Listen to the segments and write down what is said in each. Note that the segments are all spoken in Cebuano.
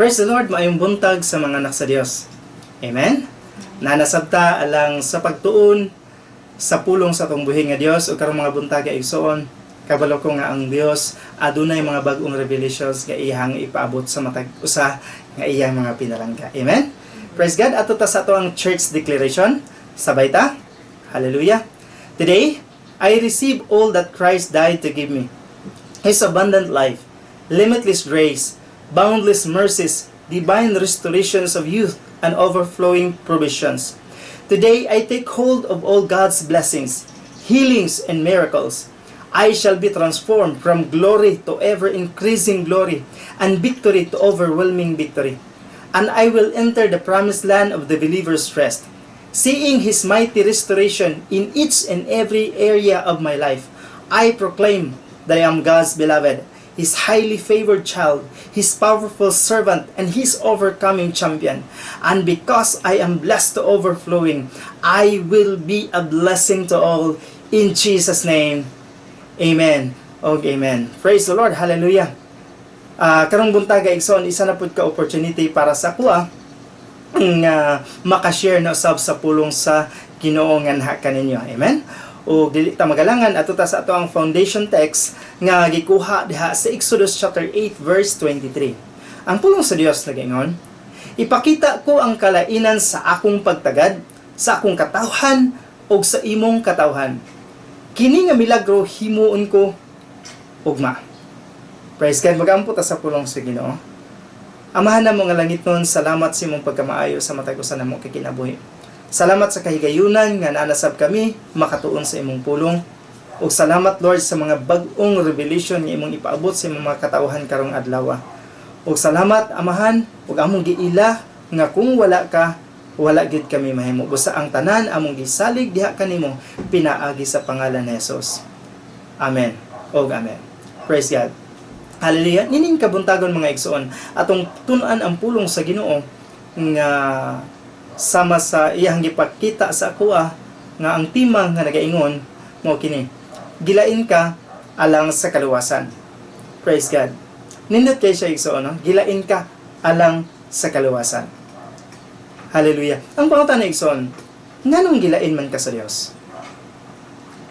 Praise the Lord, maayong buntag sa mga anak sa Dios. Amen? Naa na sab ta alang sa pagtuon sa pulong sa atong buhi nga Dios. Ug karong mga buntag, igsoon, kabalo ko nga ang Dios adunay mga bag-ong revelations nga iyang ipaabot sa matag usa nga iyang mga pinalangga. Amen? Praise God. Ato ta sa ato ang church declaration. Sabay ta. Hallelujah. Today, I receive all that Christ died to give me. His abundant life, limitless grace, boundless mercies, divine restorations of youth, and overflowing provisions. Today, I take hold of all God's blessings, healings, and miracles. I shall be transformed from glory to ever increasing glory, and victory to overwhelming victory. And I will enter the promised land of the believer's rest, seeing His mighty restoration in each and every area of my life. I proclaim that I am God's beloved, His highly favored child, His powerful servant, and His overcoming champion. And because I am blessed to overflowing, I will be a blessing to all. In Jesus' name, amen. Og amen. Praise the Lord. Hallelujah. Karong buntag, igsoon, isa na pud ka opportunity para sa akoa nga makashare na usab sa pulong sa Ginoo nganha kaninyo. Amen. O dili ta magalangan, ato ta sa ato ang foundation text nga gikuha diha sa Exodus chapter 8 verse 23. Ang pulong sa Dios nagaingon, "Ipakita ko ang kalainan sa akong pagtagad sa akong katawhan ug sa imong katawhan. Kini nga milagro himuon ko ugma." Praise God. Magampo ta sa pulong sa Ginoo. Amahan namo nga langitnon, salamat sa imong pagkamaayo sa matag usa namo kay kinabuhi. Salamat sa kahigayunan nga naa na sab kami makatuon sa imong pulong. Ug salamat, Lord, sa mga bag-ong revelation nga imong ipaabot sa imong mga katawhan karong adlaw. Ug salamat, Amahan, ug among giila nga kung wala ka, wala gid kami mahimo. Busa ang tanan among gisalig diha kanimo pinaagi sa pangalan ni Jesus. Amen. Og amen. Praise God. Hallelujah. Nining kabuntagon, mga igsoon, atong tun-an ang pulong sa Ginoo nga sama sa iyang gipakita sa akoa nga ang tema nga nagaingon mo kini: "Gilain ka alang sa kaluwasan." Praise God. Nindot kay siya, igsoon, no? Gilain ka alang sa kaluwasan. Hallelujah. Ang pangutana, igsoon, nganong gilain man ka sa Dios?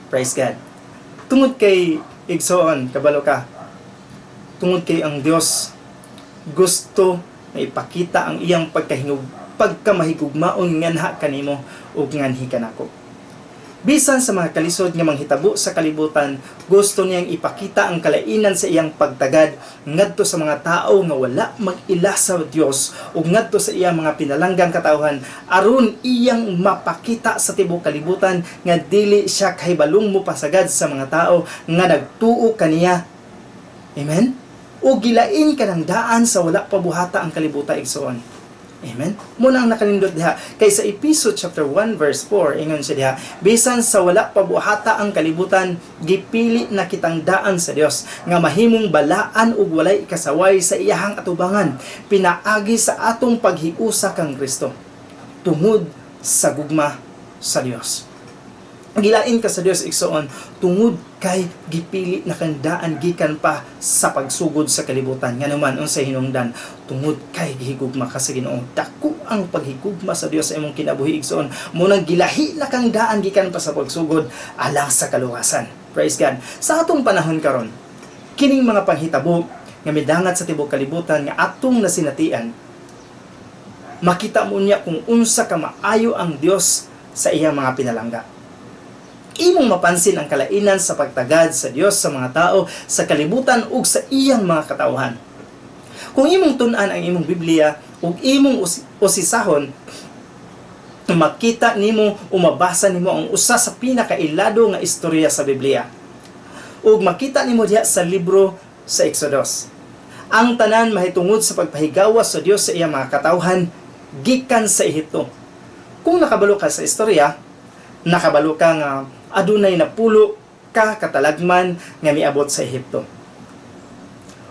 Praise God. Tungod kay, igsoon, kabalo ka, tungod kay ang Dios gusto na ipakita ang iyang pagkahingog pagkamahigugmaon nganha kanimo ug nganhi kanako. Bisan sa mga kalisod nga manghitabo sa kalibutan, gusto niyang ipakita ang kalainan sa iyang pagtagad ngadto sa mga tao nga wala mag-ila sa Dios ug ngadto sa iyang mga pinalanggang katawhan, aron iyang mapakita sa tibuok kalibutan nga dili siya kahibalong mopasagad sa mga tao nga nagtuo kaniya. Amen? O gilain ka ng daan sa wala pa buhata ang kalibutan, igsoon. Amen? Muna ang nakanindot diha. Kay sa Epeso chapter 1 verse 4, ingon siya diha, "Bisan sa wala pa buhata ang kalibutan, gipili na kitang daan sa Dios nga mahimong balaan ug walay ikasaway sa iyahang atubangan, pinaagi sa atong paghiusa kang Kristo." Tungod sa gugma sa Dios. Gilain ka sa Dios, igsoon, tungod kay gipili na kang daan gikan pa sa pagsugod sa kalibutan. Ngano man, unsay hinungdan? Tungod kay gihigugma ka sa Ginoo. Dako ang paghigugma sa Dios sa imong kinabuhi, igsoon. Mo nang gilahi na kang daan gikan pa sa pagsugod alang sa kaluwasan. Praise God. Sa atong panahon karon, kining mga panghitabo nga midangat sa tibuok kalibutan nga atong nasinatian, makita mo niya kung unsa ka maayo ang Dios sa iyang mga pinalangga. Imong mapansin ang kalainan sa pagtagad sa Dios sa mga tao sa kalibutan ug sa iyang mga katawhan. Kung imong tun-an ang imong Biblia ug imong usisahon, makita nimo o mabasa nimo ang usa sa pinakailado nga istorya sa Biblia. Ug makita nimo diha sa libro sa Exodus. Ang tanan mahitungod sa pagpahigawas sa Dios sa iyang mga katawhan gikan sa Ehipto. Kung nakabalo ka sa istorya, nakabalo ka nga adunay 10 ka katalagman nga miabot sa Ehipto.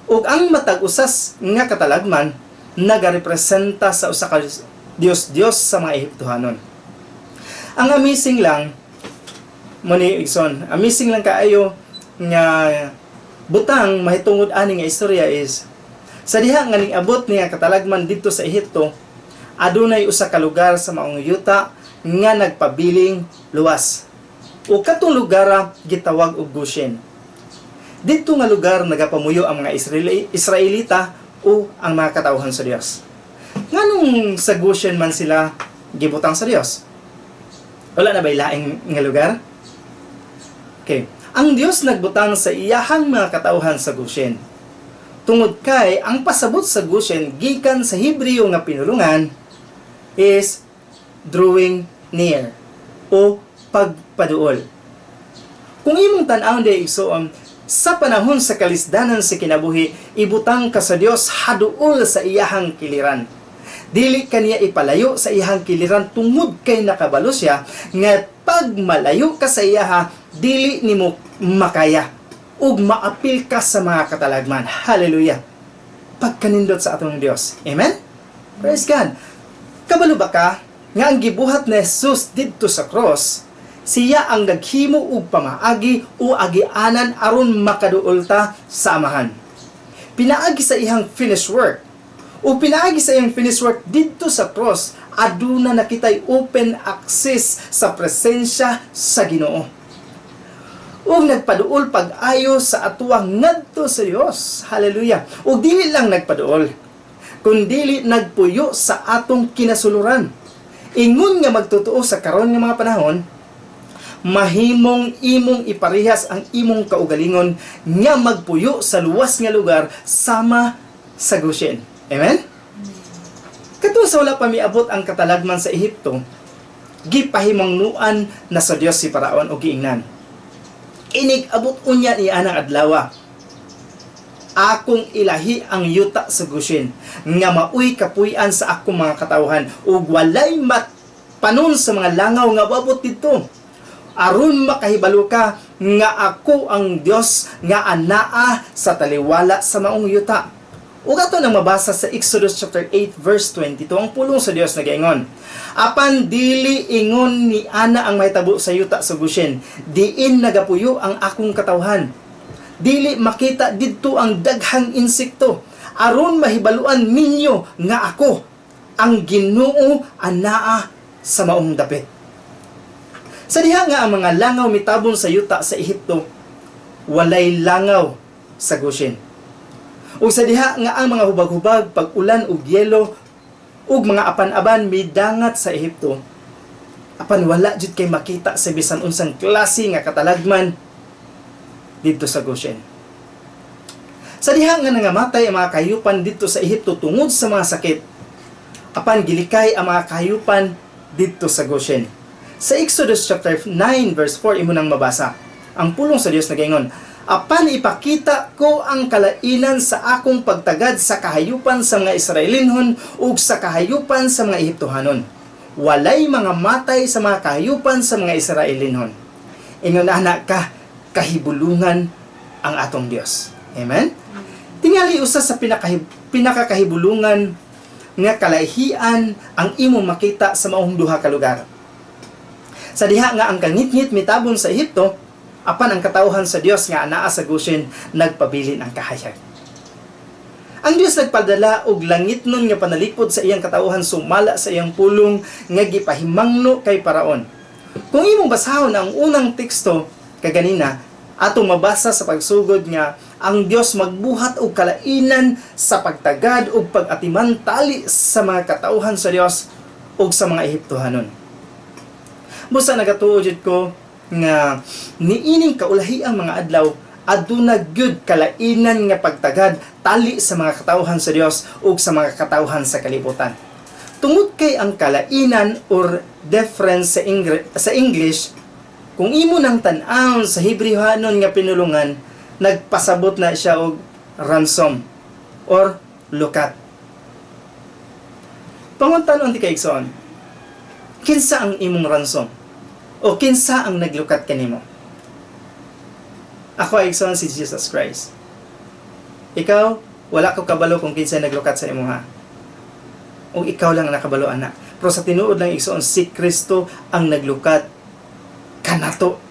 Ug ang matag usas nga katalagman nagarepresenta sa usa ka Dios-Dios sa mga Ehiptohanon. Ang amazing lang mo ni, igsoon, amazing lang kaayo nga butang mahitungod ani nga istorya is sa Sa diha nga ning-abot niya katalagman didto sa Ehipto, adunay usa ka lugar sa maong yuta nga nagpabiling luwas. O katong lugara gitawag og Goshen. Didto nga lugar nagapamuyo ang mga Israelita o ang mga katawhan sa Dios. Nganong sa Goshen man sila gibutang sa Dios? Wala na ba laing nga lugar? Okay. Ang Dios nagbutang sa iyahang mga katawhan sa Goshen. Tungod kay ang pasabot sa Goshen gikan sa Hebreo nga pinulungan is drawing near o pagpaduol. Kung imong tan-awon di, igsoon, sa panahon sa kalisdanan sa kinabuhi, ibutang ka sa Dios haduol sa iyahang kiliran. Dili kaniya ipalayo sa iyahang kiliran tungod kay nakabalo siya nga pag malayo ka sa iyaha, dili nimo makaya ug maapil ka sa mga katalagman. Hallelujah. Pagkanindot sa atong Dios. Amen? Praise God. Kabalo ba ka nga ang gibuhat ni Jesus didto sa cross, siya ang naghimo og pamaagi o agianan aron makaduol ta sa Amahan? Pinaagi sa iyang finished work. O pinaagi sa iyang finished work didto sa cross, aduna na kitay open access sa presensya sa Ginoo. Ug nagpaduol pag-ayo sa atuang ngadto sa Dios. Hallelujah. Ug dili lang nagpaduol, kundili nagpuyo sa atong kinasuluran. Ingon nga magtotoo sa karon nga mga panahon, mahimong imong iparehas ang imong kaugalingon nga magpuyo sa luwas nga lugar sama sa Goshen. Amen? Kato sa wala pa miabot ang katalagman sa Ehipto, gipahimangnuan na sa Dios si Paraon og giingnan: "Inig abot unya ni anang adlawa, akong ilahi ang yuta sa Goshen nga maoy kapuy-an sa akong mga katawhan ug walay matpanon sa mga langaw nga moabot didto, aron makahibalo ka nga ako ang Dios nga anaa sa taliwala sa maong yuta." Ug ato nang mabasa sa Exodus chapter 8 verse 22, ang pulong sa Dios nagaingon, "Apan dili ingon ni ana ang mahitabo sa yuta sa Goshen diin nagapuyo ang akong katawhan. Dili makita didto ang daghang insekto, aron mahibaluan ninyo nga ako ang Ginoo anaa sa maong dapit." Sa diha nga ang mga langaw mitabon sa yuta sa Ehipto, walay langaw sa Goshen. Ug sa diha nga ang mga hubag-hubag, pag-ulan ug yelo ug mga apan-aban midangat sa Ehipto, apan wala jud kay makita sa bisan unsang klase nga katalagman didto sa Goshen. Sa diha nga nangamatay ang mga kahayupan didto sa Ehipto tungod sa mga sakit, apan gilikay ang mga kahayupan didto sa Goshen. Sa Exodus chapter 9 verse 4, imo nang mabasa. Ang pulong sa Dios nagaingon, "Apan ipakita ko ang kalainan sa akong pagtagad sa kahayupan sa mga Israelinhon ug sa kahayupan sa mga Ehiptohanon. Walay mga matay sa mga kahayupan sa mga Israelinhon." Ingon ana ka kahibulungan ang atong Dios. Amen? Tingali usa sa pinakakahibulungan nga kalahian ang imong makita sa maong duha ka lugar. Sa diha nga ang kangitngit mitabon sa Ehipto, apan ang katawhan sa Dios nga anaa sa Goshen nagpabilin ang kahayag. Ang Dios nagpadala og langitnon nga panalikod sa iyang katawhan sumala sa iyang pulong nga gipahimangno kay Paraon. Kung imong basahon ang unang teksto kaganina, atong mabasa sa pagsugod nga ang Dios magbuhat og kalainan sa pagtagad ug pag-atiman tali sa mga katawhan sa Dios ug sa mga Ehiptohanon. Busa nagatuo jud ko nga niining kaulahi ang mga adlaw, aduna gyud kalainan nga pagtagad tali sa mga katawhan sa Dios ug sa mga katawhan sa kalibutan. Tungod kay ang kalainan or difference sa English, kung imo nang tan-awon sa Hebreohanon nga pinulungan, nagpasabot na siya og ransom or lukat. Panguntan ti kaigsoon, kinsa ang imong ransom? O kinsa ang naglukat kanimo? Ako ay, igsoon, si Jesus Christ. Ikaw, wala ko kabalo kung kinsa naglukat sa imo ha. O ikaw lang ang nakabalo ana. Pero sa tinuod lang, igsoon, si Kristo ang naglukat kanato.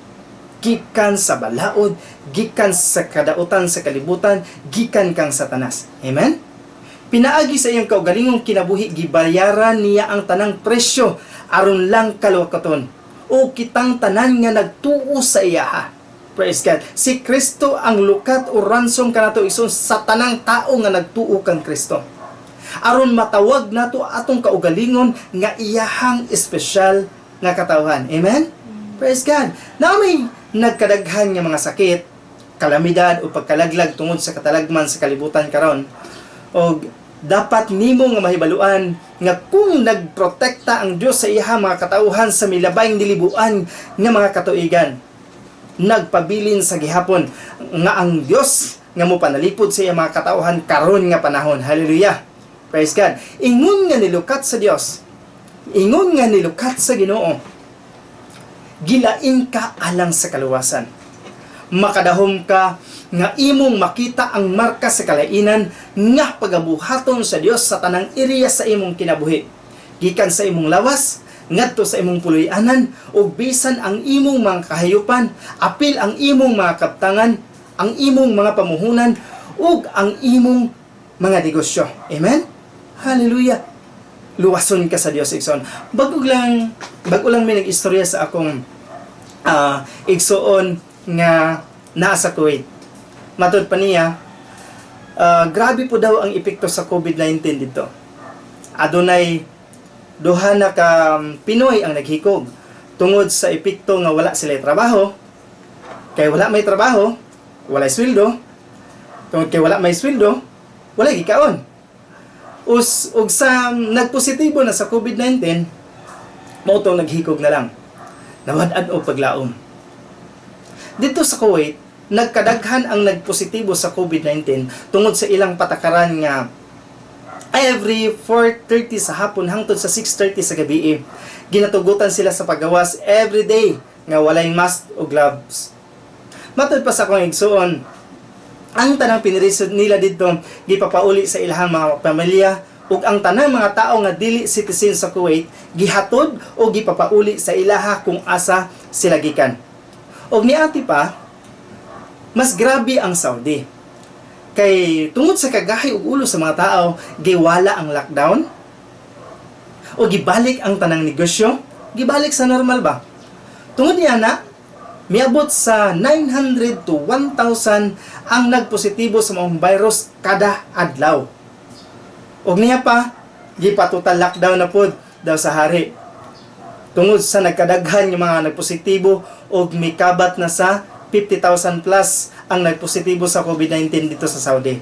Gikan sa balaod, gikan sa kadautan sa kalibutan, gikan kang Satanas. Amen? Pinaagi sa iyang kaugalingong kinabuhi, gibayaran niya ang tanang presyo aron lang kaluwaton o kitang tanan nga nagtuo sa iyaha. Praise God. Si Kristo ang lukat o ransom kanato, igsoon, sa tanang tao nga nagtuo kang Kristo. Aron matawag nato atong kaugalingon nga iyahang espesyal nga katawhan. Amen? Praise God. Na may nagkadaghan nga mga sakit, kalamidad o pagkalaglag tungod sa katalagman sa kalibutan karon. Og dapat nimo nga mahibaluan nga kung nagprotekta ang Dios sa iyaha mga katauhan sa milabayng nilibuan nga mga katuigan, nagpabilin sa gihapon nga ang Dios nga mopanalipod sa iya mga katauhan karon nga panahon. Hallelujah. Praise God. Ingon nga nilukat sa Dios, ingon nga nilukat sa Ginoo, gilain ka alang sa kaluwasan. Makadahom ka nga imong makita ang marka sa kalainan nga pagabuhaton sa Dios sa tanang area sa imong kinabuhi. Gikan sa imong lawas, ngadto sa imong puloy-anan, ug bisan ang imong mga kahayupan, apil ang imong mga kaptangan, ang imong mga pamuhunan, ug ang imong mga negosyo. Amen? Hallelujah. Luwason ka sa Dios, igsoon. Bago lang may nag-istorya sa akong igsoon nga naa sa Kuwait. Matod pa niya, grabe po daw ang epekto sa COVID-19 dito. Adunay duha na ka Pinoy ang naghikog tungod sa epekto nga wala sila trabaho. Kay wala may trabaho, wala sweldo. Tungod kay wala may sweldo, wala gikaon. Us ug sa nagpositibo na sa COVID-19, mao tong naghikog na lang. Nawad-an og paglaom. Dito sa Kuwait, nagkadaghan ang nagpositibo sa COVID-19 tungod sa ilang patakaran nga every 4:30 sa hapon hangtod sa 6:30 sa gabi, ginatugutan sila sa paggawas every day nga walay mask o gloves. Matod pa sa akong igsuon, ang tanang pinirisod nila didto gipapauli sa ilahang mga pamilya ug ang tanang mga tao nga dili citizen sa Kuwait gihatod o gipapauli sa ilaha kung asa sila gikan. Og niati pa, mas grabe ang Saudi. Kay tungod sa kagahi og ulo sa mga tao, giwala ang lockdown o gibalik ang tanang negosyo, gibalik sa normal ba? Tungod niya na, miabot sa 900 to 1,000 ang nagpositibo sa maong virus kada adlaw. Og niya pa, gipatotal lockdown na pod daw sa hari. Tungod sa nagkadaghan yung mga nagpositibo og mikabat na sa 50,000 plus ang nagpositibo sa COVID-19 dito sa Saudi.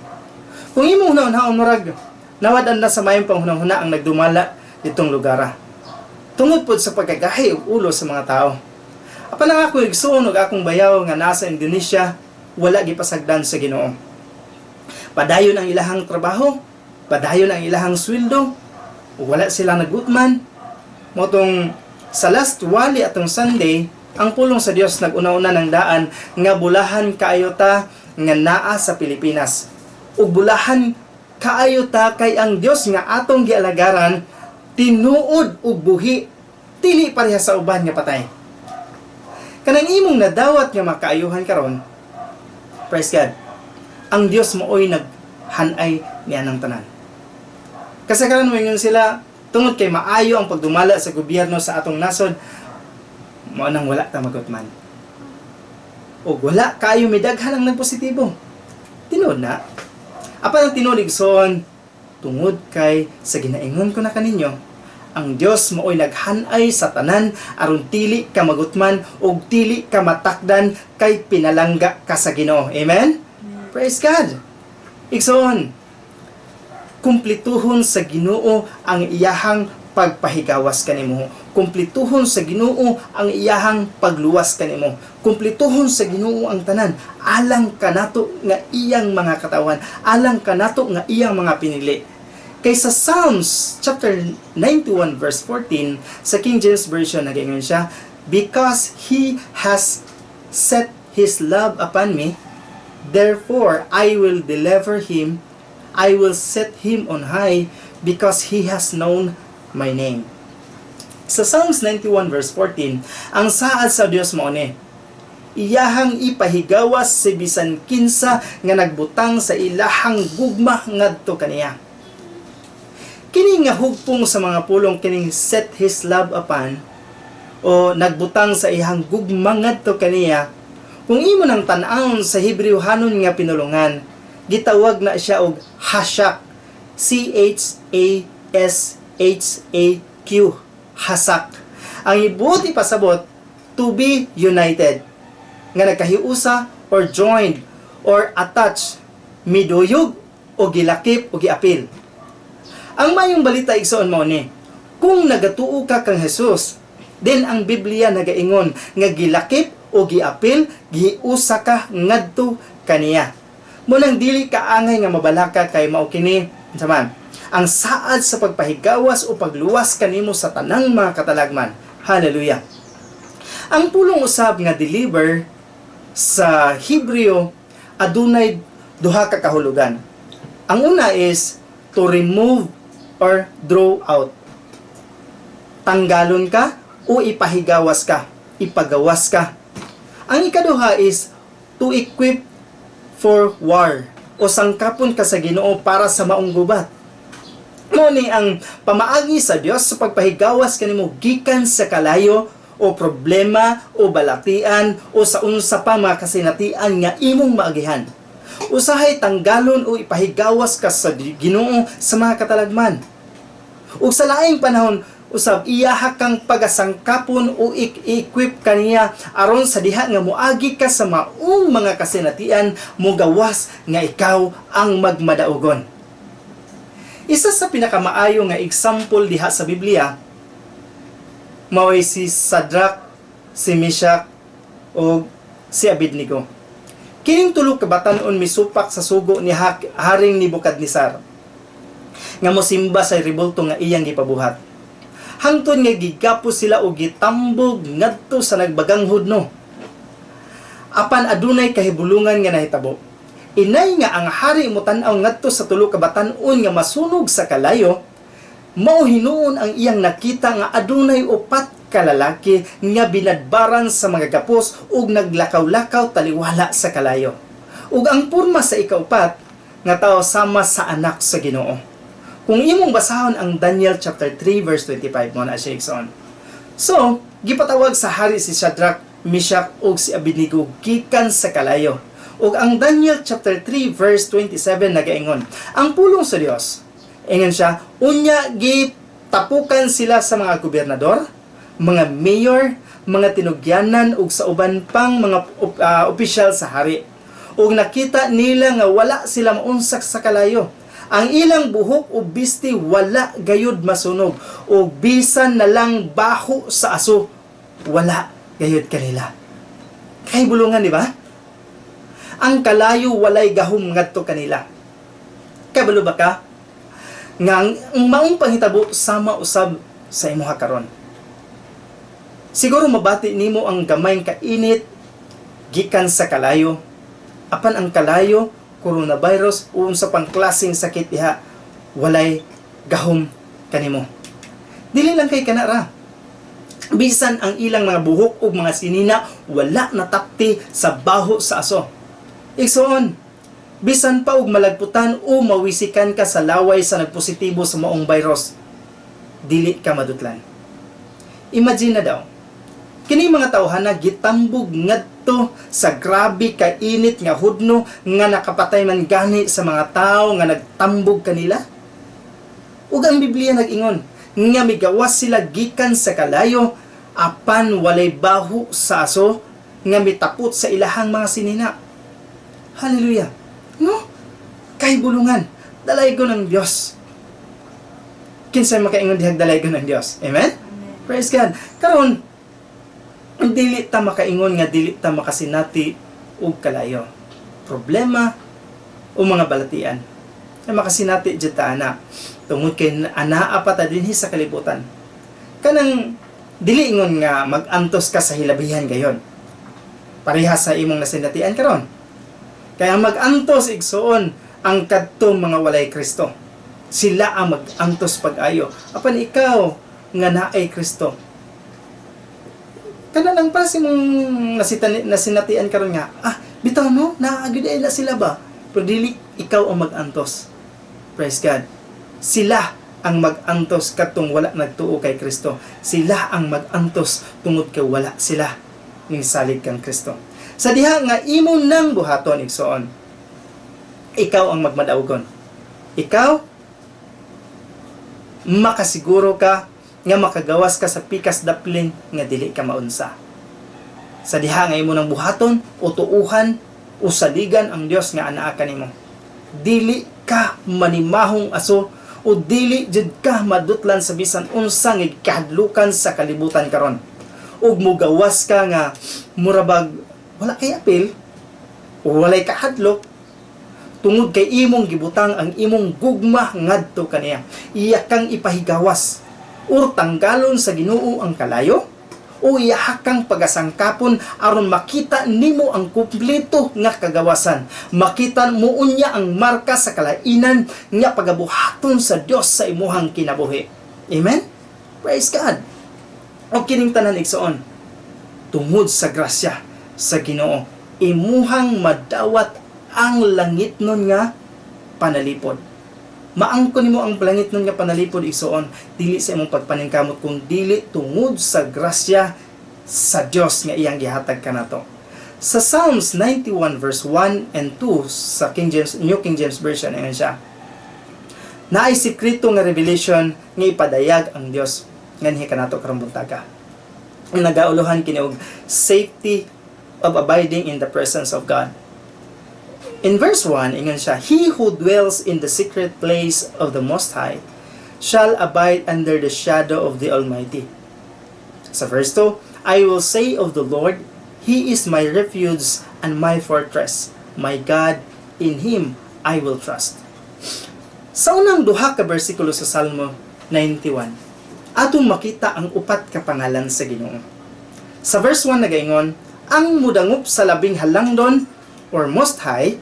Kung imong hunahunahon, murag nawad-an na sa mayong panghunahuna ang nagdumala ditong lugar. Tungod pod sa pagkagahi og ulo sa mga tao. Apan ang ako igsuon ug akong bayaw nga nasa Indonesia, wala gipasagdan sa Ginoo. Padayon ang ilahang trabaho, padayon ang ilahang sweldo, ug wala sila nagutman. Mao tong sa last wali atong Sunday, ang pulong sa Dios nag-una-una ng daan nga bulahan kaayo ta nga naa sa Pilipinas. Ug bulahan kaayo ta kay ang Dios nga atong gialagaran tinuod ug buhi, dili pareha sa uban nga patay. Kanang imong nadawat nga makaayuhan karon, praise God. Ang Dios maoy naghanay niya ng tanan. Kasi karon moingon sila, tungod kay maayo ang pagdumala sa gobyerno sa atong nasod, mao nang wala ta magutman. Og wala kaayo midaghan ang nagpositibo. Tinuod na. Apan ang tinuod, igsoon, tungod kay sa ginaingon ko na kaninyo, ang Dios maoy naghanay sa tanan aron dili ka magutman ug dili ka matakdan kay pinalangga ka sa Ginoo. Amen? Praise God. Igsoon, kumplituhon sa Ginoo ang iyahang pagpahigawas kanimo. Kumplituhon sa Ginoo ang iyahang pagluwas kanimo. Kumplituhon sa Ginoo ang tanan alang kanato nga iyang mga katawan, alang kanato nga iyang mga pinili. Kay sa Psalms chapter 91 verse 14 sa King James Version, nagaingon siya, "Because he has set his love upon me, therefore I will deliver him. I will set him on high because he has known my name." Sa Psalms 91 verse 14, ang saad sa Dios mao ni, iyahang ipahigawas si bisan kinsa nga nagbutang sa ilahang gugma ngadto kaniya. Kini nga hugpong sa mga pulong kining "set his love upon" o nagbutang sa iyang gugma ngadto kaniya, kung imo nang tan-awon sa Hebrewhanon nga pinulungan, gitawag na siya og hashak, C H A S H A Q, hasak. Ang ibuot ipasabot, to be united, nga nagkahiusa or joined or attached, miduyog o gilakip o giapil. Ang mayong balita, igsoon, mao ni, kung nagatuo ka kang Jesus, then ang Biblia nagaingon nga gilakip o giapil, giusa ka ngadto kaniya. Mao nang dili ka angay nga mabalaka kay mao kini unsa man ang saad sa pagpahigawas o pagluwas kanimo sa tanang mga katalagman. Hallelujah. Ang pulong usab nga "deliver" sa Hebreo adunay duha ka kahulugan. Ang una is to remove or draw out. Tanggalon ka o ipahigawas ka, ipagawas ka. Ang ikaduha is to equip for war o sangkapon ka sa Ginoo para sa maong gubat. Mao ni ang pamaagi sa Dios sa pagpahigawas kanimo gikan sa kalayo o problema o balatian o sa unsa pa mga kasinatian nga imong maagihan. Usahay tanggalon o ipahigawas ka sa Ginoo sa mga katalagman. Ug sa laing panahon usab, iyaha kang pagasangkapon o i-equip kaniya aron sa diha nga moagi ka sa maong mga kasinatian, mogawas nga ikaw ang magmadaugon. Isa sa pinakamaayo nga example diha sa Biblia mao'y si Shadrach, si Meshach ug si Abednego. Kining tulo ka batan-on misupak sa sugo ni Haring Nebuchadnezzar nga mosimba sa rebulto nga iyang gipabuhat. Hangtod nga gigapos sila og gitambog ngadto sa nagbagang hudno. Apan adunay kahibulungan nga nahitabo. Inay nga ang hari motan-aw ngadto sa tulo ka batan-on nga masunog sa kalayo, mao hinuon ang iyang nakita nga adunay upat ka lalaki nga binadbaran sa mga gapos ug naglakaw-lakaw taliwala sa kalayo. Ug ang porma sa ikaupat nga tao sama sa anak sa Ginoo. Kung imong basahon ang Daniel chapter 3 verse 25, mao na siya, igsoon. So, gipatawag sa hari si Shadrach, Meshach ug si Abednego gikan sa kalayo. Ug ang Daniel chapter 3 verse 27 nagaingon, ang pulong sa Dios. Ingon siya, unya gitapukan sila sa mga gobernador, mga mayor, mga tinugyanan ug sa uban pang mga opisyal sa hari. Ug nakita nila nga wala sila maunsak sa kalayo. Ang ilang buhok ug bisti wala gayud masunog ug bisan na lang baho sa aso wala gayud kanila. Kay bulungan, di ba? Ang kalayo walay gahom ngadto kanila. Kabalo ba ka nga ang maong panghitabo sama usab sa imuha karon? Siguro mabati nimo ang gamayng kainit gikan sa kalayo. Apan ang kalayo, coronavirus o unsa pang klaseng sakit diha, walay gahom kanimo. Dili lang kay kana ra. Bisan ang ilang mga buhok ug mga sinina wala natapti sa baho sa aso. Igsoon, bisan pa og malagputan o mawisikan ka sa laway sa nagpositibo sa maong virus, dili ka madutlan. Imagine na daw, kini mga tawhana gitambog ngadto sa grabe ka init nga hudno nga nakapatay man gani sa mga tao nga nagtambog kanila. Ug ang Biblia nag-ingon nga migawas sila gikan sa kalayo apan walay baho sa aso nga mitapot sa ilahang mga sinina. Hallelujah. No? Kay bulungan. Dalaygon ang Dios. Kinsay makaingon dihag dalaygon ang Dios? Amen? Amen. Praise God. Karon, dili ta makaingon nga dili ta makasinati og kalayo, problema o mga balatian. Ay makasinati jud ta ana. Tungod kay anaa pa ta dinhi sa kalibutan. Kanang dili ingon nga mag-antos ka sa hilabihan gayon. Pareha sa imong nasinatian karon. Kaya mag-antos, igsoon, ang kadtong mga walay Kristo. Sila ang mag-antos pag-ayo. Apan ikaw nga naay Kristo, kana lang pa si mong nasinatian karon nga, bitaw no, naa gyud ay na sila ba? Pero dili ikaw ang mag-antos. Praise God. Sila Ang mag-antos katong wala nagtuo kay Kristo. Sila ang mag-antos tungod kay wala sila ning salig kang Kristo. Sa diha nga imo nang buhaton, igsoon, ikaw ang magmadaugon. Ikaw makasiguro ka nga makagawas ka sa pikas daplin nga dili ka maunsa. Sa diha nga imo nang buhaton o tuuhan o saligan ang Dios nga anaa kanimo, dili ka manimahong aso o dili jud ka madutlan sa bisan unsa nga kahadlukan sa kalibutan karon. Ug mugawas ka nga murabag wala kay apil o walay kahadlok tungod kay imong gibutang ang imong gugma ngadto kaniya. Iya kang ipahigawas or tanggalon sa Ginoo ang kalayo o iyaha kang pagasangkapon aron makita nimo ang kumpleto nga kagawasan. Makita mo unya ang marka sa kalainan nga pagabuhaton sa Dios sa imuhang kinabuhi. Amen. Praise God. O kining tanan, igsoon, tungod sa grasya sa Ginoo, imuhang madawat ang langitnon nga panalipod. Maangkon nimo ang langitnon nga panalipod, igsoon, dili sa imong pagpaningkamot kung dili tungod sa grasya sa Dios nga iyang gihatag kanato. Sa Psalms 91 verse 1 and 2 sa King James, New King James Version, ayan siya. Naay sekreto nga revelation nga ipadayag ang Dios nganhi kanato karong buntaga. Ang nagauluhan kini og safety of abiding in the presence of God. In verse 1, ingon siya, "He who dwells in the secret place of the Most High shall abide under the shadow of the Almighty." Sa verse 2, "I will say of the Lord, He is my refuge and my fortress, my God, in Him I will trust." Sa unang duha ka bersikulo sa Salmo 91, atong makita ang upat ka pangalan sa Ginoo. Sa verse 1 nagaingon, ang mudangop sa Labing Halangdon or Most High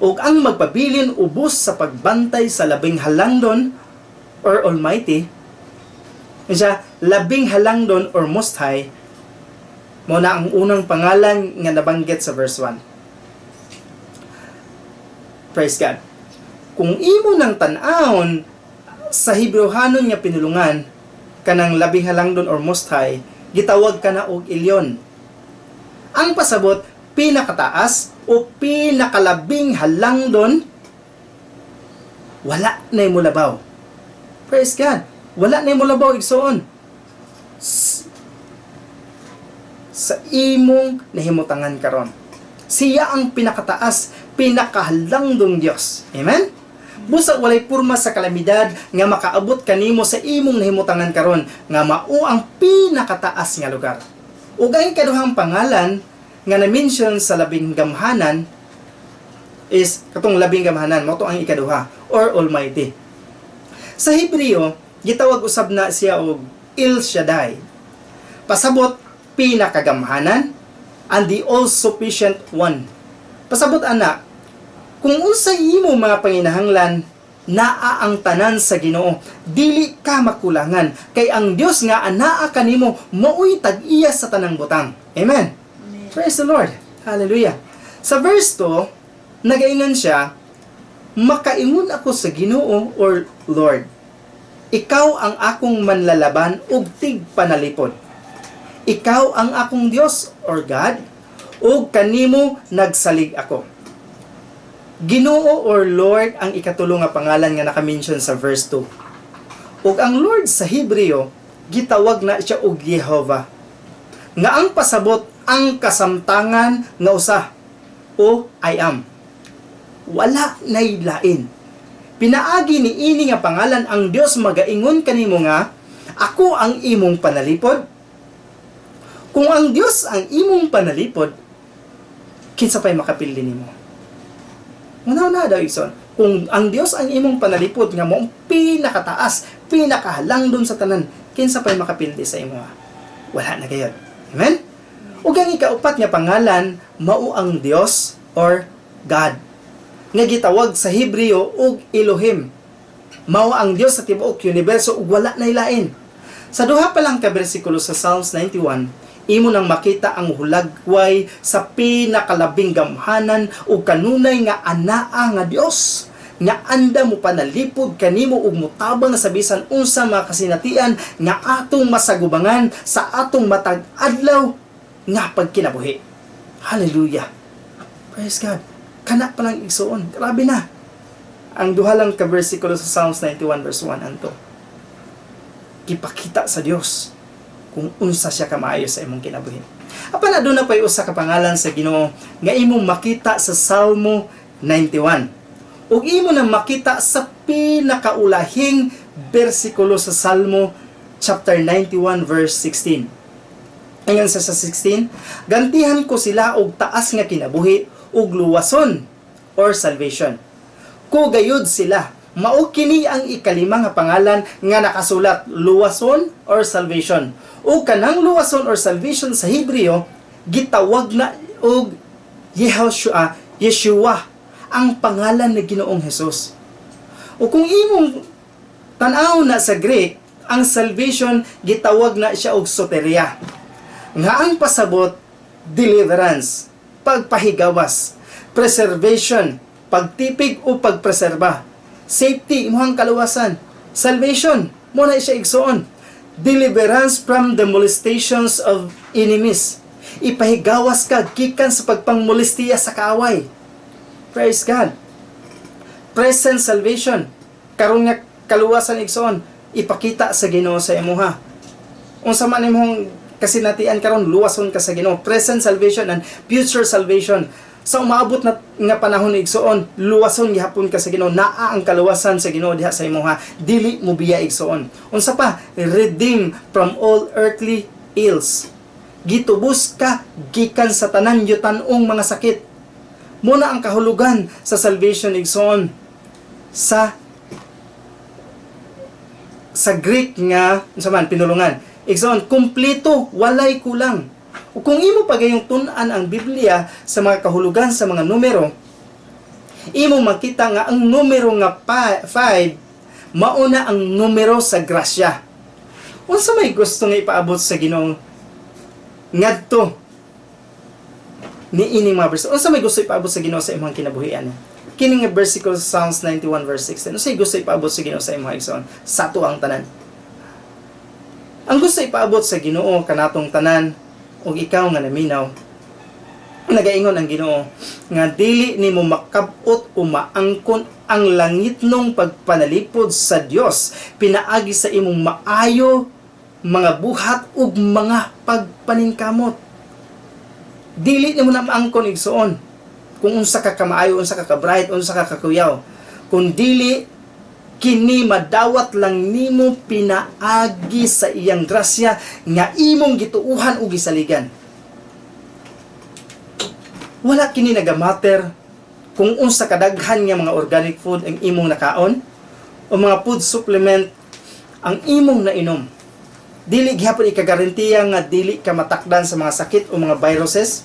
ug ang magpabilin ubos sa pagbantay sa Labing Halangdon or Almighty. Siya, Labing Halangdon or Most High, mao na ang unang pangalan nga nabanggit sa verse 1. Praise God. Kung imo nang tan-awon sa Hebrewhanon nga pinulungan, kanang Labing Halangdon or Most High, gitawag kana og Elyon. Ang pasabot, pinakataas o pinakalabing halangdon, wala na molabaw. Praise God. Wala na molabaw, igsoon. Sa imong nahimutangan karon. Siya ang pinakataas, pinakahalangdong Dios. Amen? Busa walay purma sa kalamidad nga makaabot kanimo sa imong nahimutangan karon nga mao ang pinakataas nga lugar. Ug ang ikaduhang pangalan nga na-mention sa Labing Gamhanan is katong Labing Gamhanan, mao to ang ikaduha or Almighty. Sa Hebreo, gitawag usab na siya og El Shaddai. Pasabot, pinakagamhanan and the all-sufficient one. Pasabot ana, kung unsay imo mga panginahanglan, naa ang tanan sa Ginoo. Dili ka makulangan kay ang Dios nga anaa kanimo maoy tag-iya sa tanang butang. Amen. Amen. Praise the Lord. Hallelujah. Sa verse 2, nagaingon siya, "Makaingon ako sa Ginoo or Lord. Ikaw ang akong manlalaban ug tigpanalipod. Ikaw ang akong Dios or God, ug kanimo nagsalig ako." Ginoo or Lord ang ikatulo nga pangalan nga naka-mention sa verse 2. Ug ang Lord sa Hebreo, gitawag na siya og Jehovah. Nga ang pasabot, ang kasamtangan nga usa o I am. Wala nay lain. Pinaagi ni ini nga pangalan, ang Dios magaingon kanimo nga ako ang imong panalipod. Kung ang Dios ang imong panalipod, kinsa pay makapildi nimo? Una na daw, igsoon. Kung ang Dios ang imong panalipod nga mao ang pinakataas, pinakahalangdon sa tanan, kinsa pay makapildi sa imo? Wala na gayod. Amen? Ug ang ikaupat nga pangalan mao ang Dios or God nga gitawag sa Hebreo og Elohim. Mao ang Dios sa tibuok universo ug wala nay lain. Sa duha pa lang ka bersikulo sa Psalms 91, imo nang makita ang hulagway sa pinakalabing gamhanan ug kanunay nga anaa nga Dios. nga anda mo panalipod kanimo ug motabang sa bisan unsa mga kasinatian nga atong masagubangan sa atong matag adlaw nga pagkinabuhi. Hallelujah. Praise God. Kana pa lang, igsuon. Grabe na. Ang duha lang ka bersikulo sa Psalms 91 verse 1 anto. Gipakita sa Dios kung unsa siya kamaayo sa imong kinabuhi. Apan aduna pay usa ka pangalan sa Ginoo nga imong makita sa Salmo 91. Ug imo na makita sa pinakaulahing bersikulo sa Salmo chapter 91 verse 16. Ingon sa 16, "Gantihan ko sila og taas nga kinabuhi ug luwason or salvation. Ko gayud sila." Mao kini ang ikalima nga pangalan nga nakasulat, luwason or salvation. O kanang luwason or salvation sa Hebreo gitawag na og Yehoshua, Yeshua, ang pangalan ni Ginoong Hesus. O kung imong tan-aw na sa Greek, ang salvation gitawag na siya og soteria. Nga ang pasabot, deliverance, pagpahigawas, preservation, pagtipig o pagpreserba, safety, imuhang kaluwasan, salvation, mao na siya, igsuon. Deliverance from the molestations of enemies. Ipahigawas ka gikan sa pagpangmolestiya sa kaaway. Praise God. Present salvation. Karon nga kaluwasan, igsuon, ipakita sa Ginoo sa imuha. Unsa man imong kasinatian karon, luwason ka sa Ginoo. Present salvation and future salvation. Sa umaabot na nga panahon, igsuon, luwason gihapon ka sa Ginoo. Naa ang kaluwasan sa Ginoo diha sa imuha. Dili mo biya, igsuon. Unsa pa? Redeem from all earthly ills. Gitubos ka gikan sa tanan yutanong mga sakit. Mao na ang kahulugan sa salvation, igsuon, sa Greek nga unsa man pinulungan. Igsoon, kumpleto, walay kulang. O kung imo pa gayong tun-an ang Biblia sa mga kahulugan sa mga numero, imo makita nga ang numero nga 5 mao na ang numero sa grasya. Unsa may gusto nga ipaabot sa Ginoo ngadto ni ining mga verse? Unsa may gusto ipaabot sa Ginoo sa imong kinabuhian? Kini nga versicle sa Psalms 91 verse 16. Unsa may gusto ipaabot sa Ginoo sa imong, igsoon? Sa ato ang tanan. Ang gusto ipaabot sa Ginoo kanatong tanan ug ikaw nga naminaw, nagaingon ang Ginoo nga dili nimo makab-ot o maangkon ang langitnong pagpanalipod sa Dios pinaagi sa imong maayo mga buhat ug mga pagpaningkamot. Dili nimo na maangkon, igsuon, kung unsa ka kamaayo, unsa ka ka-bright, unsa ka kakuyaw. Kung dili kini madawat lang nimo pinaagi sa iyang grasya nga imong gituuhan ug gisaligan. Wala kini nagamatter kung unsa kadaghan nga mga organic food ang imong nakaon o mga food supplement ang imong nainom. Dili gihapon ikagarantiya nga dili ka matakdan sa mga sakit o mga viruses.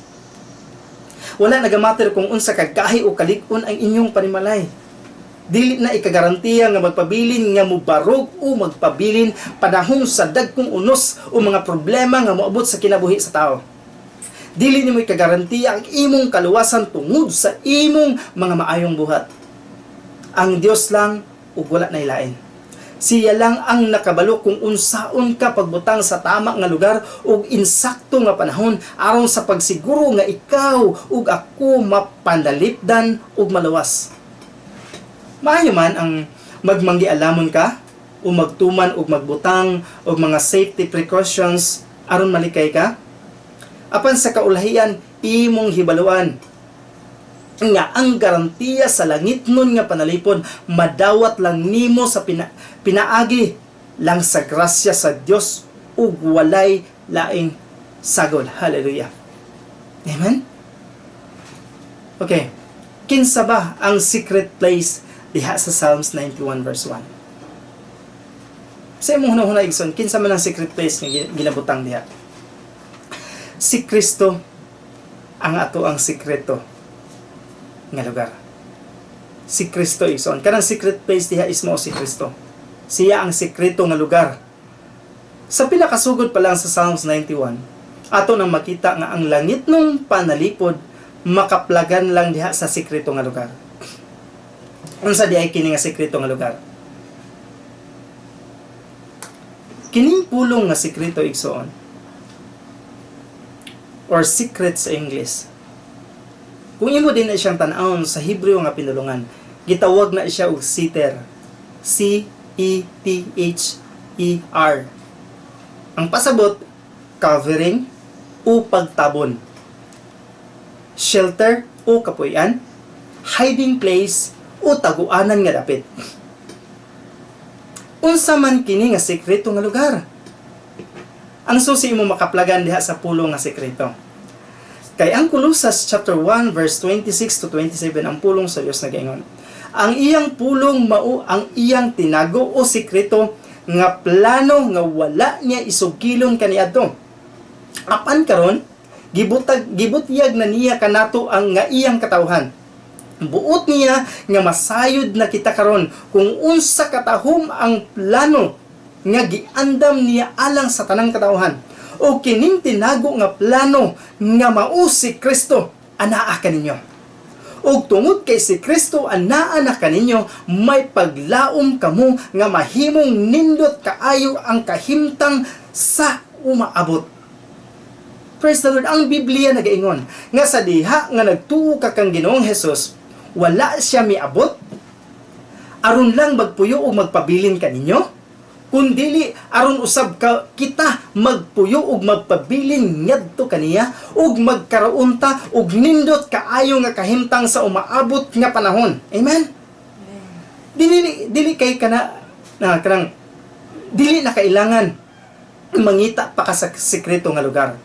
Wala nagamatter kung unsa kagahi o kalig-on ang inyong panimalay. Dili na ikagarantiya nga magpabilin nga mubarog o magpabilin panahon sa dagkong unos o mga problema nga moabot sa kinabuhi sa tao. Dili nimo ikagarantiya ang imong kaluwasan tungod sa imong mga maayong buhat. Ang Dios lang ug wala na lain. Siya lang ang nakabalo kung unsaon ka pagbutang sa tama nga lugar ug insakto nga panahon aron sa pagsiguro nga ikaw ug ako mapanalipdan ug maluwas. Maayo man ang magmanggialamon ka o magtuman ug magbutang og mga safety precautions aron malikay ka. Apan sa kaulahian, imong hibaluan nga ang garantiya sa langitnon nga panalipod madawat lang nimo sa pinaagi lang sa grasya sa Dios ug walay laing sagol. Hallelujah. Amen. Okay. Kinsa ba ang secret place diha sa Psalms 91 verse 1? Sa imong hunahuna, igsoon, kinsa man ang secret place nga ginabutang diha? Si Kristo ang ato ang sikreto nga lugar. Si Kristo, igsoon. Kanang secret place diha is mao si Kristo. Siya ang sikreto nga lugar. Sa pinakasugod pa lang sa Psalms 91, ato nang makita nga ang langitnong panalipod makaplagan lang diha sa sikreto nga lugar. Unsa di ay kini nga sekreto nga lugar? Kining pulong nga sekreto, igsoon, or secret sa English, kung imo din na siyang tan-awon sa Hebreo nga pinulungan, gitawag na siya og siter. CETHER. Ang pasabot, covering o pagtabon, shelter o kapuy-an, hiding place o taguanan nga dapit. Unsa man kini nga sekreto nga lugar? Ang susi imo makaplagan diha sa pulong nga sekreto. Kay ang Kolosas chapter 1 verse 26 to 27, ang pulong sa Dios nagaingon: "Ang iyang pulong mao ang iyang tinago o sekreto nga plano nga wala niya isugilon kaniadto. Apan karon gibutag gibutyag na niya kanato ang nga iyang katawhan. Buot niya nga masayod na kita karon kung unsa katahom ang plano nga giandam niya alang sa tanang katawhan. O kining tinago nga plano nga mao si Kristo anaa kaninyo. Ug tungod kay si Kristo anaa na kaninyo, may paglaom kamo nga mahimong nindot kaayo ang kahimtang sa umaabot." Praise the Lord. Ang Biblia nagaingon nga sa diha nga nagtuo ka kang Ginoong Hesus, wala siya miabot aron lang magpuyo o magpabilin kaninyo, kundili aron usab ka kita magpuyo ug magpabilin ngadto kaniya ug magkaroon ta og nindot kaayo nga kahimtang sa umaabot nga panahon. Amen. Dili dili kay kana na kanang dili na kailangan mangita pa ka sa sekreto nga lugar.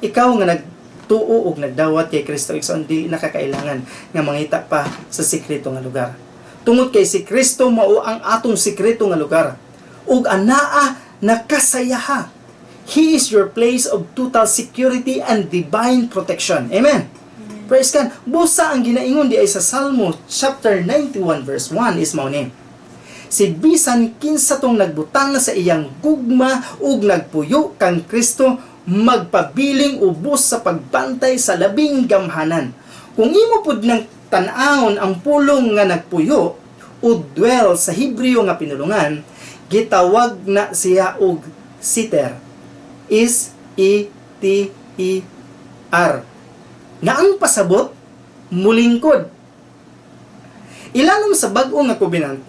Ikaw nga nagtuo ug nagdawat kay Kristo, igsoon, dili na kakailangan nga mangita pa sa sekreto nga lugar. Tungod kay si Kristo mao ang atong sekreto nga lugar ug anaa nakasayaha. He is your place of total security and divine protection. Amen. Praise God. Busa ang ginaingon di ay sa Salmo chapter 91 verse 1 is mao ni: "Si bisan kinsa tong nagbutang sa iyang gugma ug nagpuyo kang Kristo magpabiling ubos sa pagbantay sa Labing Gamhanan." Kung imo pud nang tan-awon ang pulong nga nagpuyo o dwell sa Hebreo nga pinulungan, gitawag na siya og siter. SETER. Nga ang pasabot, mulingkod. Ilalom sa bag-o nga covenant,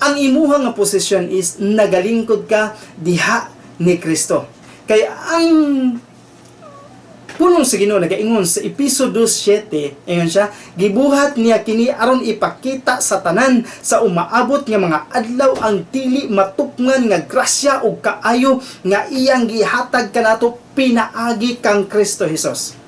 ang imuha nga posisyon is nagalingkod ka diha ni Kristo. Kay ang pulong sa Ginoo nagaingon sa Episo 2:7, ingon siya, "Gibuhat niya kini aron ipakita sa tanan sa umaabot nga mga adlaw ang dili matupngan nga grasya ug kaayo nga iyang gihatag kanato pinaagi kang Kristo Hesus."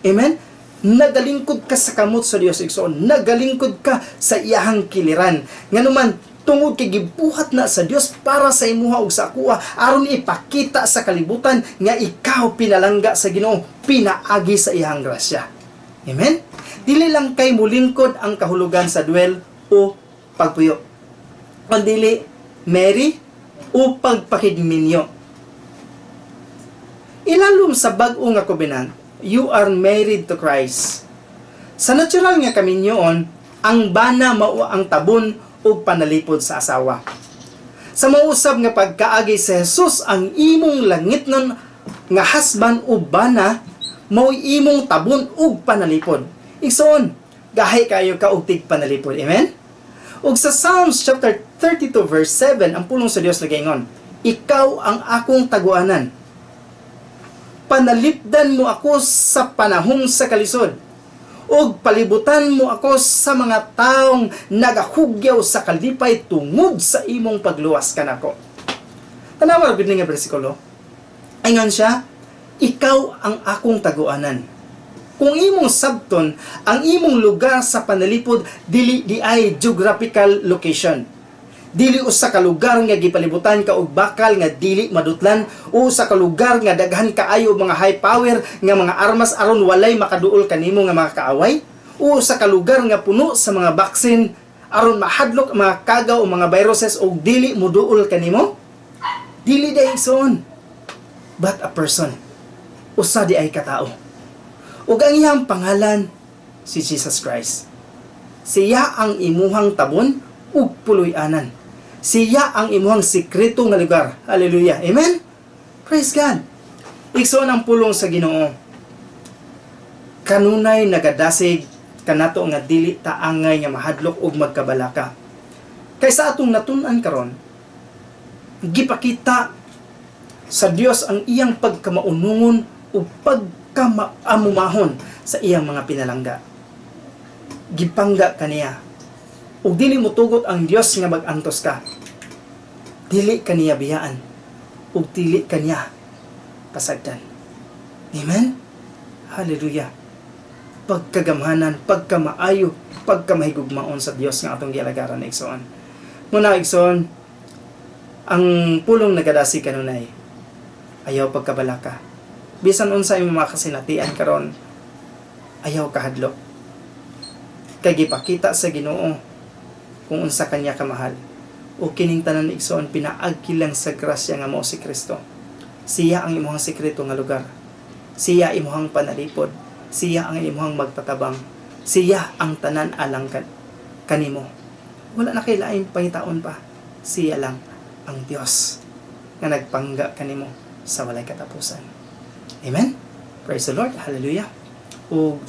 Amen. Nagalingkod ka sa kamot sa Dios, igsoon. Nagalingkod ka sa iyahang kiliran. Nganuman, tungod kay gibuhat na sa Dios para sa imuha ug sa akoa aron ipakita sa kalibutan nga ikaw pinalangga sa Ginoo pinaagi sa iyang grasya. Amen. Dili lang kay mulingkod ang kahulugan sa dwell o pagpuyo, kundili marry o pagpakigminyo. Ilalom sa bag-o nga covenant, you are married to Christ. Sa natural nga kaminyoon, ang bana mao ang tabon ug panalipod sa asawa. Sa mausab nga pagkaagi sa Jesus, ang imong langitnon nga husband o bana mao imong tabon ug panalipod. Igsoon, gahi kayo ka og tig panalipod. Amen? Ug sa Psalms chapter 32 verse 7, ang pulong sa Dios nagaingon, "Ikaw ang akong taguanan. Panalipdan mo ako sa panahon sa kalisod ug palibutan mo ako sa mga taong nagahugyaw sa kalipay tungod sa imong pagluwas kanako." Tanawa ra gud ni nga bersikulo. Ingon siya, "Ikaw ang akong taguanan." Kung imong sabton, ang imong lugar sa panalipod dili di ay geographical location. Dili usa ka lugar nga gipalibutan ka og bakal nga dili madutlan o usa ka lugar nga daghan kaayo mga high power nga mga armas aron walay makaduol kanimo nga mga kaaway, o usa ka lugar nga puno sa mga vaccine aron mahadlok ang mga kagaw o mga viruses og dili moduol kanimo. Dili diay, igsoon, but a person. Usa di ay katao. Ug ang iyang pangalan si Jesus Christ. Siya ang imuhang tabon ug puloy-anan. Siya ang imuhang sikreto nga lugar. Hallelujah. Amen? Praise God. Igsoon, ang pulong sa Ginoo kanunay nagadasig kanato nga dili ta angay nga mahadlok ug magkabalaka. Kay sa atong natun-an karon, gipakita sa Dios ang iyang pagkamaunungon ug pagkamaamumahon sa iyang mga pinalangga. Gipangga kaniya. Ug dili motugot ang Dios nga mag-antos ka. Dili kaniya biyaan ug dili kaniya pasagdan. Amen? Hallelujah. Pagkagamhanan, pagkamaayo, pagkamahigugmaon sa Dios nga atong gialagaran, igsoon. Muna, igsoon, ang pulong nagadasig kanunay, ayaw pagkabalaka. Bisan unsa imong mga kasinatian karon, ayaw kahadlok. Kay gipakita sa Ginoo kung unsa kanya kamahal. O kining tanan, igsoon, pinaagi lang sa grasya nga mao si Kristo. Siya ang imong sekreto nga lugar. Siya imong panalipod. Siya ang imong magtatabang. Siya ang tanan alang kanimo. Wala na kay laing pangitaon pa. Siya lang ang Dios nga nagpangga kanimo sa walay katapusan. Amen? Praise the Lord. Hallelujah. Ug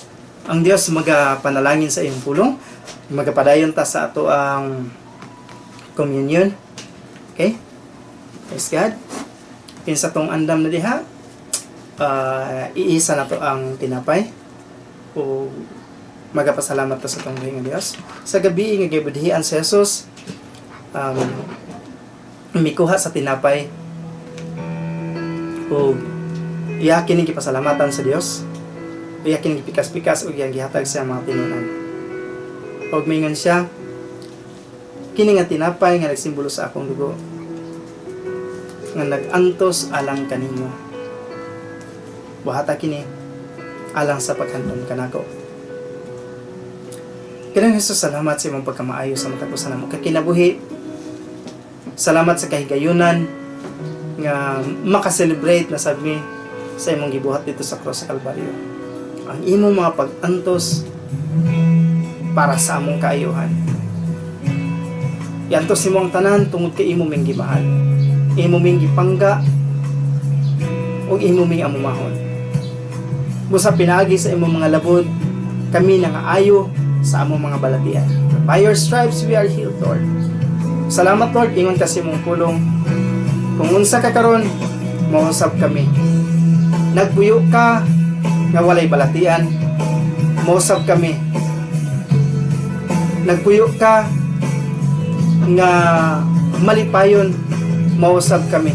ang Dios magapanalangin sa iyong pulong. Magapadayon ta sa ato ang communion. Okay? Praise God. Kinsa tong andam na diha, iisa na to ang tinapay. O magapasalamat ta sa atong buhi nga Dios. Sa gabi nga gibudhian si Jesus, mikuha sa tinapay ug iya kining gipasalamatan sa Dios. Iya kining gipikas-pikas ug iyang gihatag sa mga tinunan. Ug mingon siya, "Kini nga tinapay nga nagsimbolo sa akong dugo nga nag-antos alang kaninyo. Buhata kini alang sa paghandom kanako." Ginoong Jesus, salamat sa imong pagkamaayo sa matag usa namo kakinabuhi. Salamat sa kahigayunan nga makaselebrate na sab mi sa imong gibuhat dito sa cross sa Kalbaryo. Ang imong mga pag-antos para sa among kaayuhan. Iantos nimo ang tanan tungod kay imo ming gimahal. Imo ming gipangga ug imo ming amumahon. Busa pinaagi sa imong mga labod, kami nangaayo sa among mga balatian. By your stripes we are healed, Lord. Salamat, Lord, ingon ka sa imong pulong. Kung unsa ka karon, mausab kami. Nagbuyo ka nga walay balatian, mausab kami. Nagpuyo ka nga malipayon, mausab kami.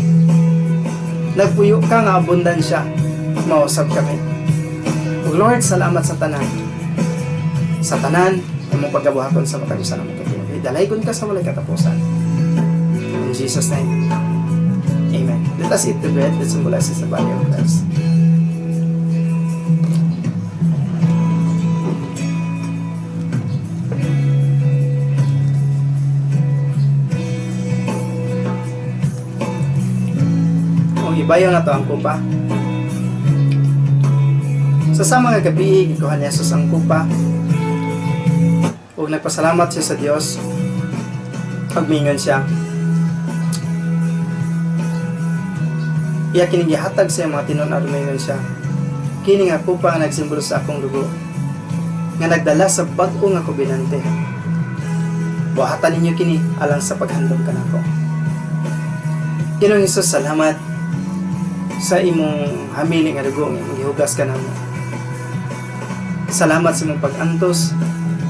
Nagpuyo ka nga abundansya, mausab kami. Ug Lord, salamat sa tanan. Sa tanan, imong pagkabuhaton sa matag usa namo kay Dalaygon ka sa walay katapusan. In Jesus' name. Amen. Let us eat the bread that symbolizes the body of Christ. Kung ibayaw na to ang kupa. Sa sama nga gabi, gikuha ni Jesus ang kupa. Ug nagpasalamat siya sa Dios. Ug mingon siya, iya kining gihatag sa iyang mga tinunan, mingon siya, "Kini nga kupa nga nagsimbolo sa akong dugo nga nagdala sa bag-o nga kobenante. Buhatan ninyo kini alang sa paghandom kanako." Ginoong Hesus, salamat sa imong hamili nga dugo nga imong gihugas kanamo. Salamat sa imong pag-antos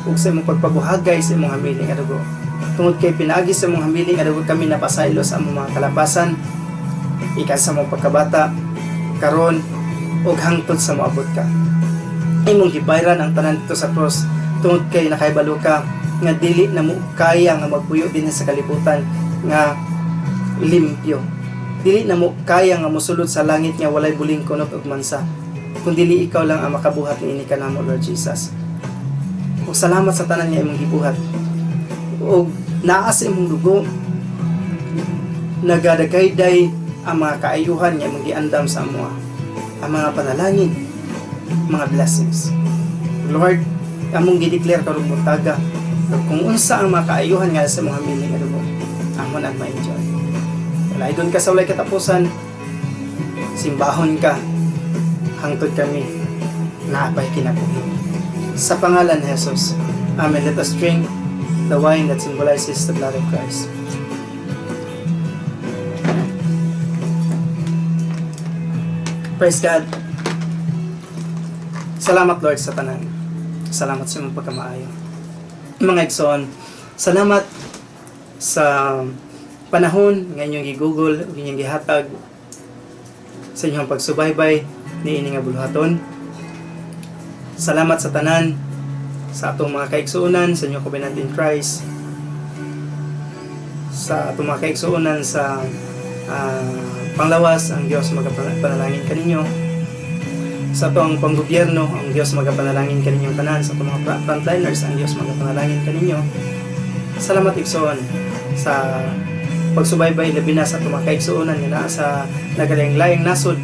ug sa imong pagpabuhagay sa imong hamili nga dugo. Tungod kay pinaagi sa imong hamili nga dugo, kami napasaylo sa among mga kalapasan, ikan sa among pagkabata, karon ug hangtod sa moabot ka. Imong gibayran ang tanan dito sa cross tungod kay nakahibalo ka nga dili na mo kaya nga magpuyo dinhi sa kalibutan nga limpyo. Dili na mo kaya nga mosulod sa langit nga walay buling kunot ug mansa. Kung dili ikaw lang ang makabuhat niini kanamo, Lord Jesus. Ug salamat sa tanan nga imong gibuhat. Ug naa sa imong dugo nagadagayday ang mga kaayuhan nga imong giandam sa amoa. Ang mga panalangin, mga blessings. Lord, among gideclare karong buntaga Ug kung unsa ang mga kaayuhan nga sa mga mili nga dugo, amo nang ma-enjoy. Walay ka sa walay katapusan, simbahon ka, hangtod kami naapay kinabuhi. Sa pangalan ni Jesus. Amen. Let us drink the wine that symbolizes the blood of Christ. Praise God. Salamat, Lord, sa tanan. Salamat sa imong pagkamaayo. Mga igsoon, salamat sa panahon nga inyong gigugol ug inyong gihatag sa inyong pagsubaybay niini nga buluhaton. Salamat sa tanan sa atong mga kaigsuonan sa New Covenant in Christ, sa atong mga kaigsuonan sa panglawas, ang Dios magapanalangin kaninyo. Sa atong panggobyerno, ang Dios magapanalangin kaninyong tanan. Sa atong mga frontliners, ang Dios magapanalangin kaninyo. Salamat, igsoon, sa pagsubaybay, labi na sa atong mga kaigsuonan nga naa sa nagalaing-laing nasod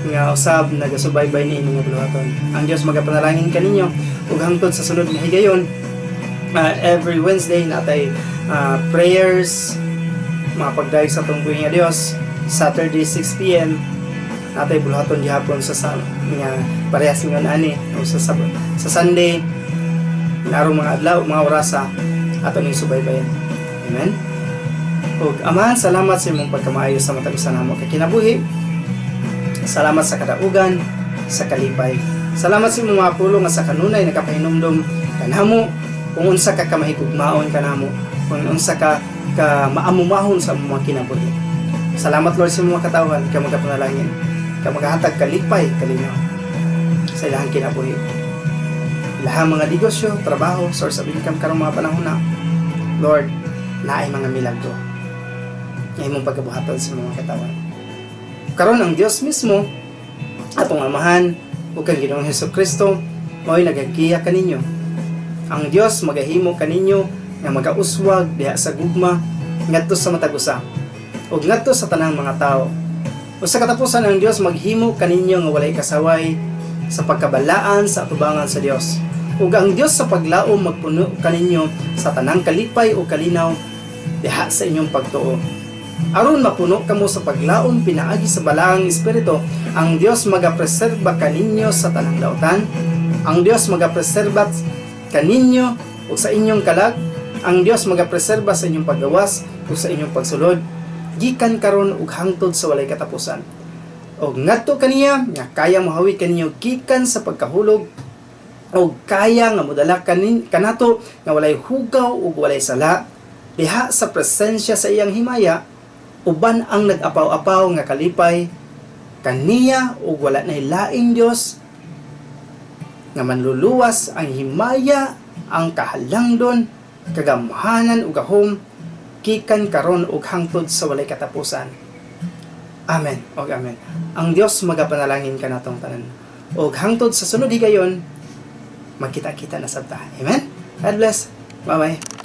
nga usab nagasubaybay niini nga buluhaton. Ang Dios magapanalangin kaninyo ug hangtod sa sunod nga higayon, every Wednesday natay prayers, mga pagdayeg sa atong buhi nga Dios. Saturday 6 PM natay buluhaton gihapon sa nga parehas ingon ani o sa Sunday narong mga adlaw, mga orasa ato ning subaybayan. Amen. Ug Amahan, salamat sa imong pagkamaayo sa matag usa namo kay kinabuhi. Salamat sa kadaugan, sa kalipay. Salamat sa imong mga pulong nga sa kanunay nakapahinumdom kanamo kung unsa ka kamahigugmaon kanamo, kung unsa ka ka maamumahon sa imong mga kinabuhi. Salamat, Lord, sa imong mga katawhan, ikaw magapanalangin, ikaw magahatag kalipay, kalinaw sa ilahang kinabuhi. Ilahang mga negosyo, trabaho, source of income karong mga panahon na. Lord, naay mga milagro nga imong pagabuhaton sa mga katawhan. Karon, ang Dios mismo, atong Amahan, ug kang Ginoong Hesus Kristo mao'y nagagiya kaninyo. Ang Dios magahimo kaninyo nga magauswag diha sa gugma ngadto sa matag usa ug ngadto sa tanang mga tawo. Ug sa katapusan, ang Dios maghimo kaninyo nga walay kasaway sa pagkabalaan sa atubangan sa Dios. Ug ang Dios sa paglaom magpuno kaninyo sa tanang kalipay ug kalinaw diha sa inyong pagtuo, aron mapuno kamo sa paglaom pinaagi sa Balaang Espiritu. Ang Dios magapreserba kaninyo sa tanang dautan. Ang Dios magapreserba kaninyo ug sa inyong kalag. Ang Dios magapreserba sa inyong paggawas ug sa inyong pagsulod gikan karon ug hangtod sa walay katapusan. Og ngadto kaniya nga kaya mohawi kaninyo gikan sa pagkahulog og kaya nga modala kanin kanato nga walay hugaw ug walay sala diha sa presensya sa iyang himaya uban ang nag-apaw-apaw nga kalipay, kaniya ug wala nay laing Dios nga manluluwas, ang himaya, ang kahalangdon, kagamhanan ug gahom gikan karon ug hangtod sa walay katapusan. Amen ug amen. Ang Dios magapanalangin kanatong tanan. Ug hangtod sa sunod higayon, magkita-kita na sad ta. Amen. God bless. Bye-bye.